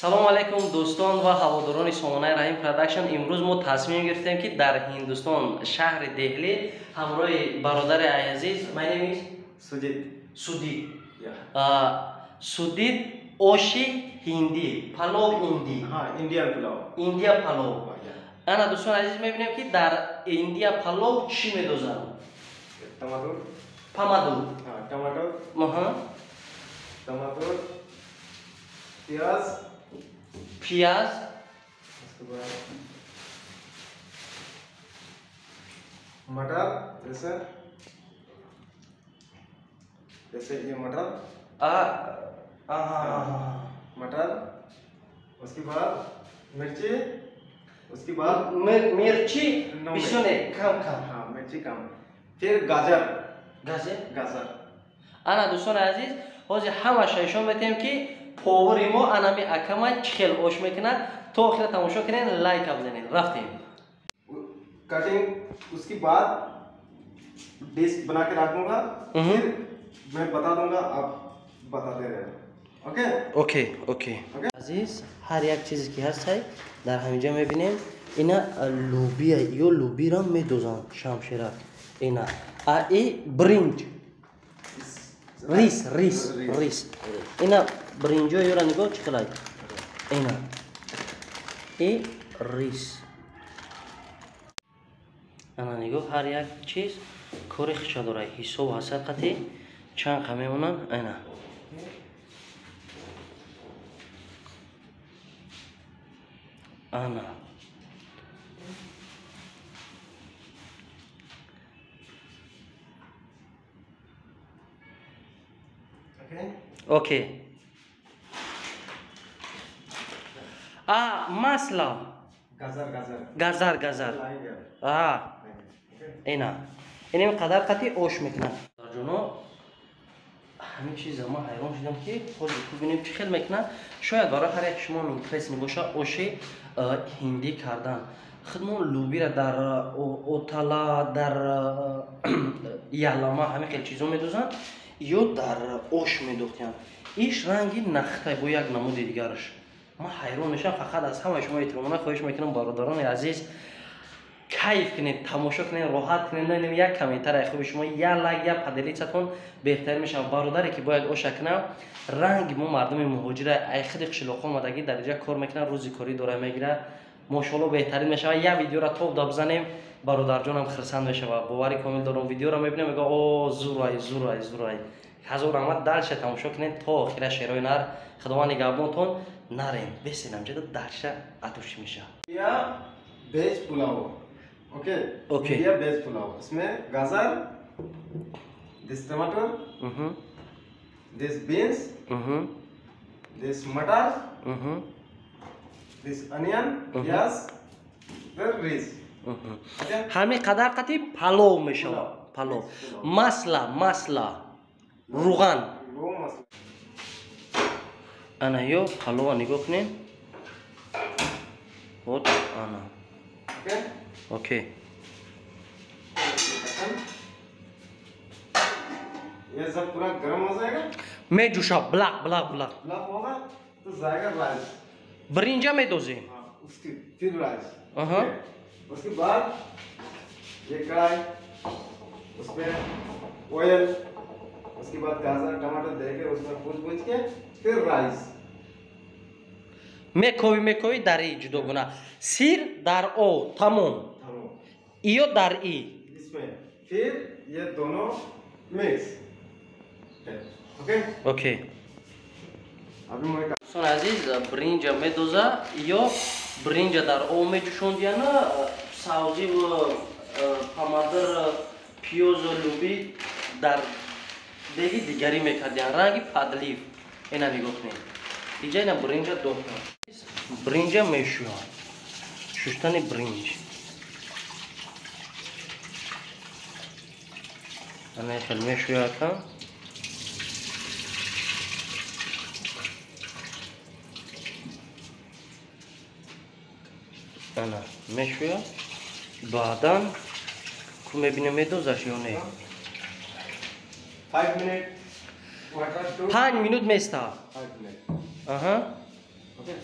Салом алейкум дӯстон ва ҳаводорони сомонаи Раҳим Продакшн. Имрӯз мо тасмим гирифтем, ки дар Ҳиндустон, шаҳри Деҳлӣ, ҳамроҳи бародари азиз, my name is Sujit. Судит. Yeah. Судит оши ҳиндӣ, палов индӣ. हाँ, Indian pulao. Индия палов. Yeah. Ана, дӯстони азиз, мебинем, ки дар Индия палов чӣ медозанд. टमाटर. Помадур. हाँ, टमाटर. Аҳа. टमाटर, प्याज. Пияз. उसके बाद मटर, जैसे जैसे ये मटर. А, аҳа. मटर, उसके बाद मिर्ची, उसके बाद Мирчи No. бисёр не, кам кам. हाँ, मिर्ची कम, फिर गाजर. Газер. गाजर. Ана, дӯстони азиз, ҳозир ҳамаша нишон метиҳем, ки повари мо, анами акама, чӣ хел ош мекунад. То охира тамошо кунед, лайка бизанед. Рафтем. कटिंग, उसके बाद डिश बना के रखूंगा. हम्म। फिर मैं बता दूंगा, आप बताते रहना, okay? Okay. Азиз, ҳар як чизе ки ҳастай, дар ҳаминҷа мебинем. Ина лубия, ё лубира медозанд, шамшерак. Ина а и бринҷ, рис, рис, рис. Ина бринҷо ёра нигоҳ, чӣ хелай. Ина и рис. Ана нигоҳ, ҳар як чиз кори хиша дорад, ҳисоб ҳасад, қати чанд қа мемонанд. Ина ана. Okay. Окей. А масла? गाजर, गाजर. Газар, газар. लाएंगे. А. Okay. Ина, инем қадар қати ош мекунад. Ҷоно, ҳамин чиза ман ҳайрон шудам, ки ҳозир бубинем, чӣ хел мекунад. Шояд барои ҳар як шумо интересный боша оши ҳиндӣ кардан. Худмон лубира дар отала, дар ялама, ҳамин хел чизо медозанд ё дар ош медохтиянд. Иш ранги нахтай, бо як намуди дигараш. Ман ҳайрон мешавам. Фақат аз ҳамаи шумо эҳтиромона хоҳиш мекунам, бародарони азиз, кайф кунед, тамошо кунед, роҳат кунед. Нанем як комментарий хуби шумо, як лайк, як поделиться тон беҳтар мешавад. Бародаре ки бояд оша кунам, ранги мо мардуми муҳоҷира, ай худи қишлоқҳо омадагӣ, дар инҷа кор мекунад, рӯзи корӣ дора мегирад. Мошоалло, беҳтарин мешавад. Як видеора топ да бизанем, бародарҷонам хирсанд мешавад. Бовари комил дорам, видеоро мебинам, мега: «О, зурай, зурай, зурай». Ҳазор раҳмат. Дальше тамошо кунед то охира. Шерои нар, Худованд нигаҳбонтон. Нарем бесенам ҷада, дальше атуши мешавад. India veg pulao, okay? Okay. India veg pulao, इसमें गाजर, this टमाटर, this beans, this मटर, this onion, प्याज, फिर रिस. Okay. Ҳамин қадар қати палов мешавад. Палов, масла, масла, руған. वो मसला. Ана, ё палова нигоҳ кунед. Вот ана. Okay. Окей. ये सब पूरा गर्म हो जाएगा. Меҷӯша, блақ блақ блақ. ब्लैक होगा तो जाएगा राइस. Биринҷа медозем. हाँ, उसकी फिर राइस. हाँ। उसके बाद ये कढ़ाई, उसमें ऑयल, उसके बाद गाजर टमाटर दे के उसमें भूज भूज के फिर राइस. Мековӣ, мековӣ, дар и ҷудогона сир дар об, тамом. тамом. Иё дар и. इसमें फिर ये दोनों mix, okay? Окей. अभी मैं Дӯстони азиз, биринҷа медоза, ё биринҷа дар об меҷӯшондияна, савзиву помадир, пиёзу луби дар деги дигарӣ мекардиян, ранги подлив. Ина нигоҳ кунед, иҷа ина биринҷа дохтан, биринҷа мешӯянд. Шуштани биринҷ ана хел мешӯяд. Ана мешӯяд, баъдан ку мебинем, медозаш ё не. 5 minute water to 5 минут места. 5 minute. Аҳа. Okay.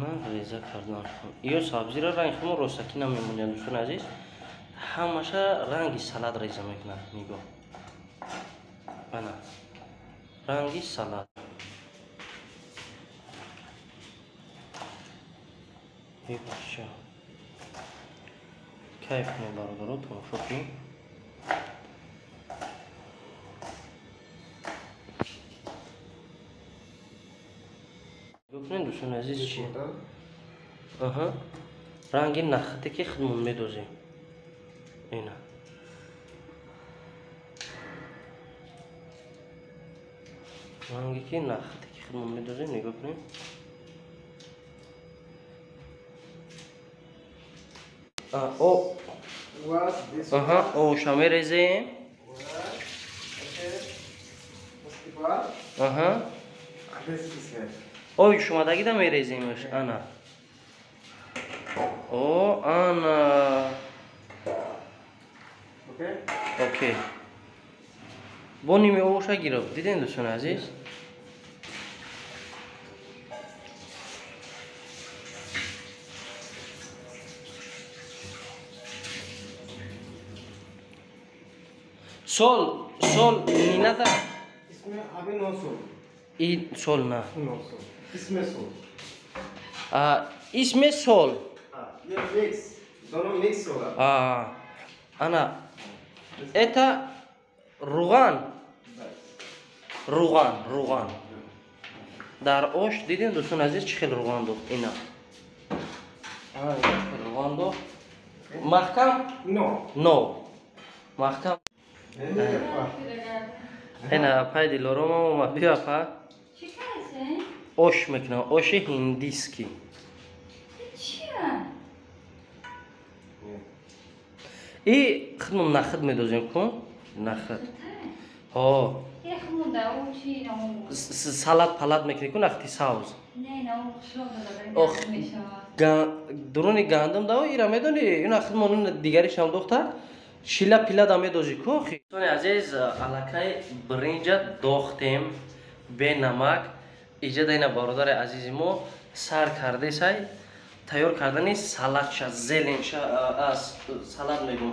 Ана реза кардан. Ё сабзиро ранги худмон ростакӣ намемонад, дӯстони азиз. Ҳамаша ранги салат реза мекунад. Нигоҳ. Ана. Ранги салат. Бача. Кайф кунед бародаро, тамошо кунед. Нигоҳ кунед дӯстони азиз чи? Аҳа. Ранги нахте ки худмон медозем. Ина. Ранги ки нахте ки худмон медозем, нигоҳ кунед. Аҳа, оша мерезем. Аҳа. Оби шумадагида мереземш. Ана. О, ана. Окей. Бо ними оша гирифт. Дидем дӯстони азиз? Сол, сол не надо? इसमें अभी नो सोल। И сол на। नो सोल। इसमें सोल। इसमें सोल। हाँ, ये मिक्स, दोनों मिक्स होगा। ана, это руған. Руған, руған. Дар ош дидем дӯстони азиз чӣ хел руған дохт ина. Ана руған дохт. Маҳкам? Но. Но. Маҳкам. Ина апай Дилорома омад. Биё апа. Чӣ кардӣ? Ош мекунам, оши ҳиндиски. Чия? И худмон нахд медозем ку? Нахд. Ҳо. Салат палат мекунӣ ку нахти савз. Не, на хушроб Ох, дуруни гандум да ира медонӣ, ина худмон дигаришам дохта. Шила пила да медозӣ ку? Дӯстони азиз, аллакай биринҷа дохтем бе намак. Иҷа ина бародари азизи мо сар кардесай тайёр кардани салатша, зеленша, салат мегӯм,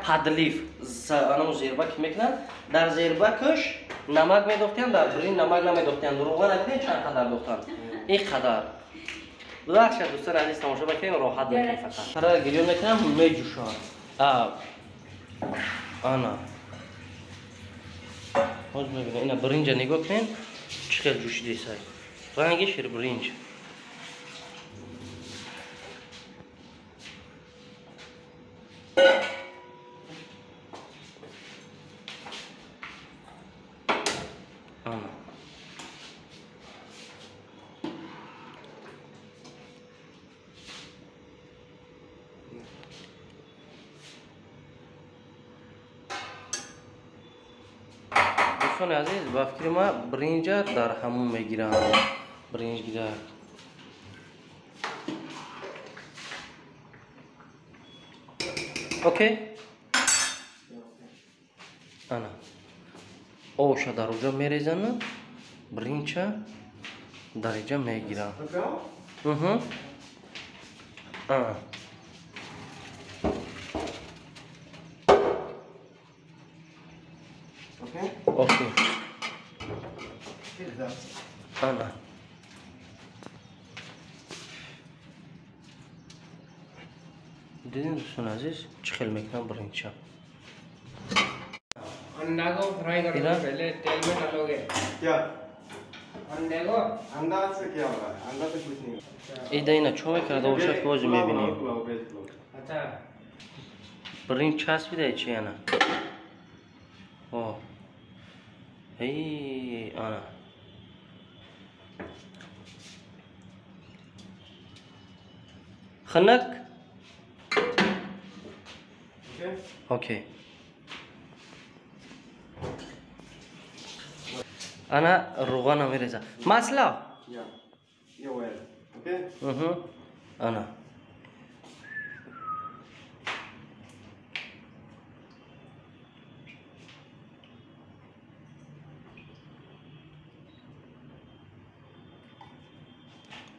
падлиф, анамо зерба ки мекунанд, дар зербакаш намак медохтиянд, дар биринҷ намак намедохтиянд. Руғана дидем чанд қадар дохтанд? Ин қадар. Бубахшед дӯстони азиз, тамошо мекунем, роҳат мекунем фақат. Қара гирён мекунам, меҷӯшад. Ана. Ҳозир мебинем, ина биринҷа нигоҳ кунед, чӣ хел ҷӯшидесай. Ранги ширбиринҷ. Ана. Дӯстони азиз, ба фикри ма биринҷа дар ҳамун мегирам. Биринҷ гирад. Окей? Ана. Оша дар уҷа мерезанам, биринҷа дар иҷа мегирам. Ана. Окей. Ана. Дидем дӯстони азиз, чӣ хел мекунам биринҷа. अंडा को फ्राई कर लो पहले, तेल में डालोगे क्या? अंडे को अंडा से क्या हो रहा है? अंडा से कुछ नहीं होगा। ида ина чо мекарда бошад, ҳозир мебинем. अच्छा биринҷ часпида чи ана? О. Эй, ана. Ханак? Окей. Ана руғана мереза. Масла? Я. ये ऑयल, ओके? Ана.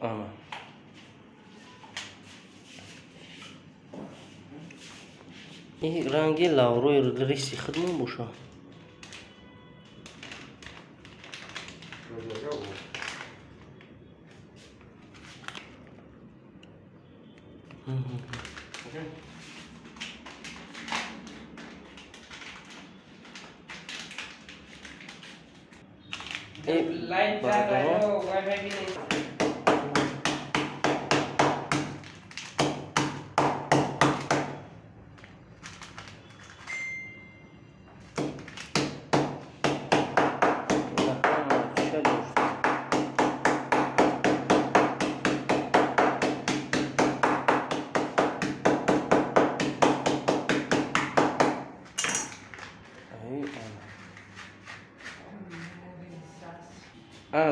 Ана. Ин ранги лаврои риси худмон боша. लाइट जा रहा है तो वाईफाई भी नहीं।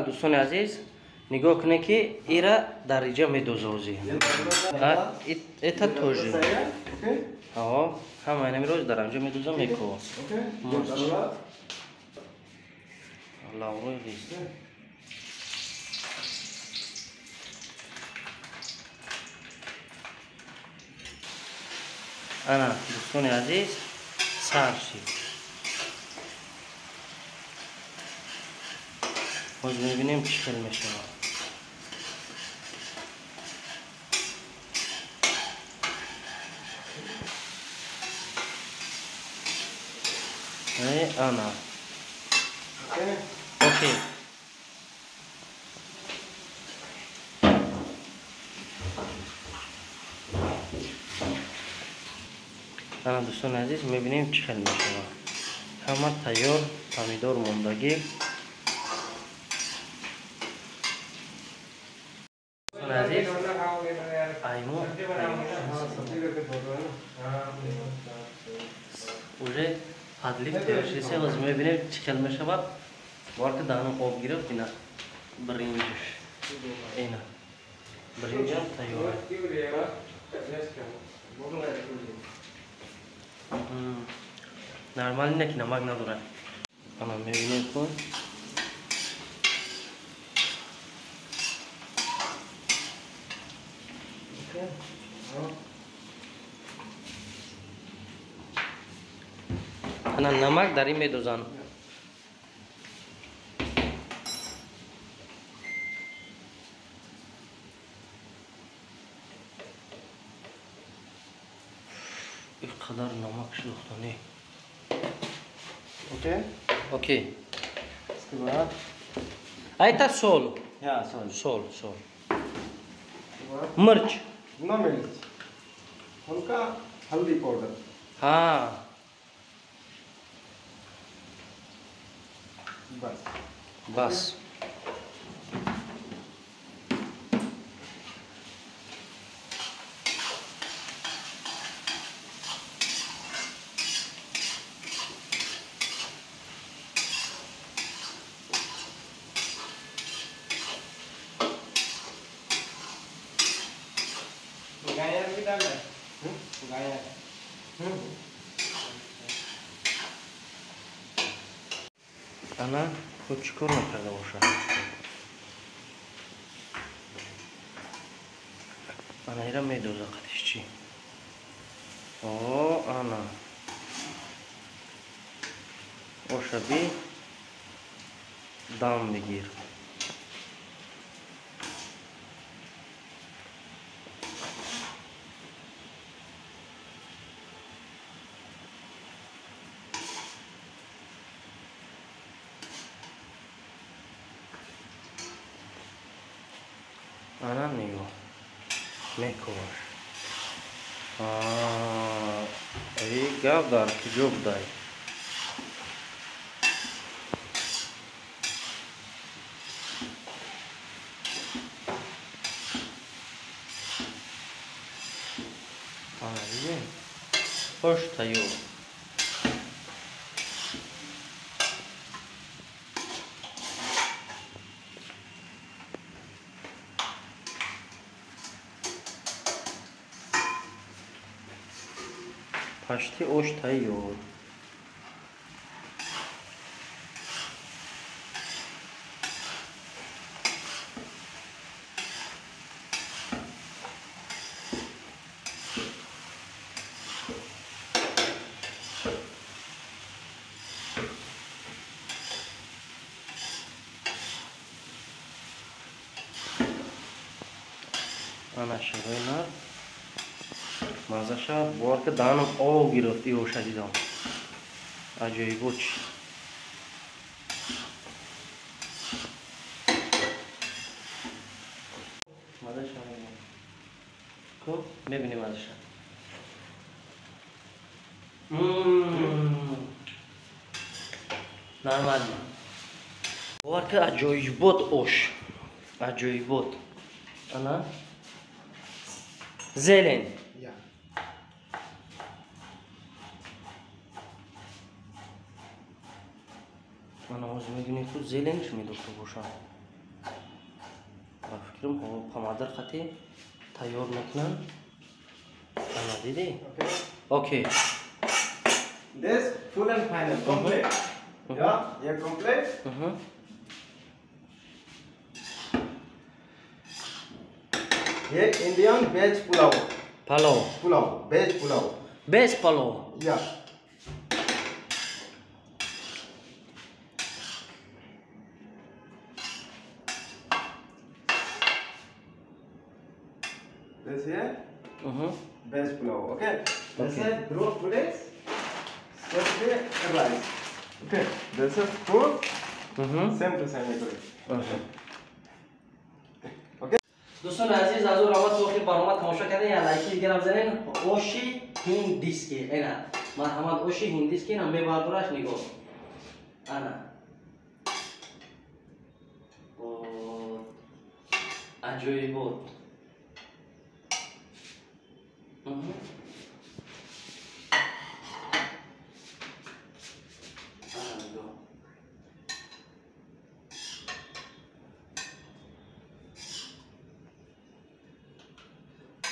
Дӯстони азиз, нигоҳ кунед ки ира дар иҷа медозозӣ. Это тоже. Ҳама инамиро дар анҷо медозам мекова. Лаврои рис. Ана, дӯстони азиз, сар шид. Боз мебинем чӣ хел мешавад. Ана. Окей. Ана, дӯстони азиз, мебинем чӣ хел мешавад. Ҳама тайёр, помидор мондагӣ. Уже подлив тайёр шудааст. Ҳозир мебинем чӣ хел мешавад. Бор ки даҳанам об гирифт, ина биринҷш. Ина биринҷам тайёр. Нормал не ки намак надорад. Ана мебинем кун. Ана намак дар ин медозанд. Ин қадар намак шудухтани. Окей? Окей. Это сол. Сол, сол. मिर्च ना मिर्च हल्का हल्दी पाउडर। हाँ बस बस। गायर भी डालना है? गायर। Ана худ чӣ кор накарда бошад? Ана ира медоза қатиш чӣ? О, ана. Ошаби дам бигир. Ана нигоҳ мекуваш. И гап дар куҷо будай? Ана дидем? Хош тайёр. Пашти ош тайёр. Ана широи нар. Мазаша бовар ки даҳанам об гирифт и оша дидам. Аҷоибот чиз. Мазаша мебинем. Хуб, мебинем мазаша. Нормально. Бовар ки аҷоибот ош. Аҷоибот. Ана. Зелень. Ана ҳозир мебинем ку зеленш медошта бошам. Ба фикрам помадр қати тайёр мекунанд. Ана дидӣ? Окей. This full and final complete. Yeah, yeah, complete. ये Indian veg pulao. Pulao. Pulao, veg pulao. Veg pulao. Yeah. This here, veg pulao. Okay. This is roast today. Saturday rice. Okay. This is food. Same to same equally. Okay. دوستان عزیز از اون رحمت تو برنامه تماشا کردین یا لایکی دیگه بزنین. اوشی هندیسکی اینا مرحمت اوشی هندیسکی اینا میبردارش نگاه. انا بود عجایب بود.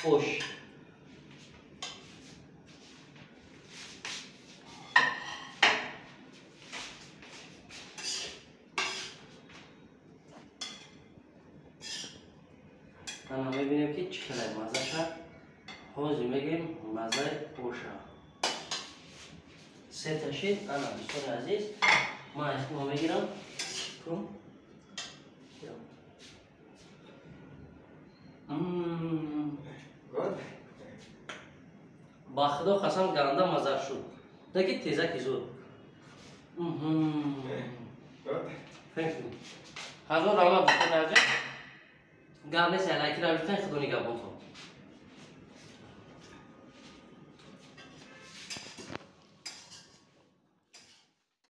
Ош. Ана мебинем ки чӣ хеле мазаша. Ҳозир мегирем мазаи оша. Сета шид. Ана дӯстони азиз, ман аз мегирам. Кум. Ба худо қасам ганда маза шуд. Таки тезаки зуд. Ҳазор раҳмат дӯстони азиз. Гап нест, лайки равишта худо нигаҳбонтон.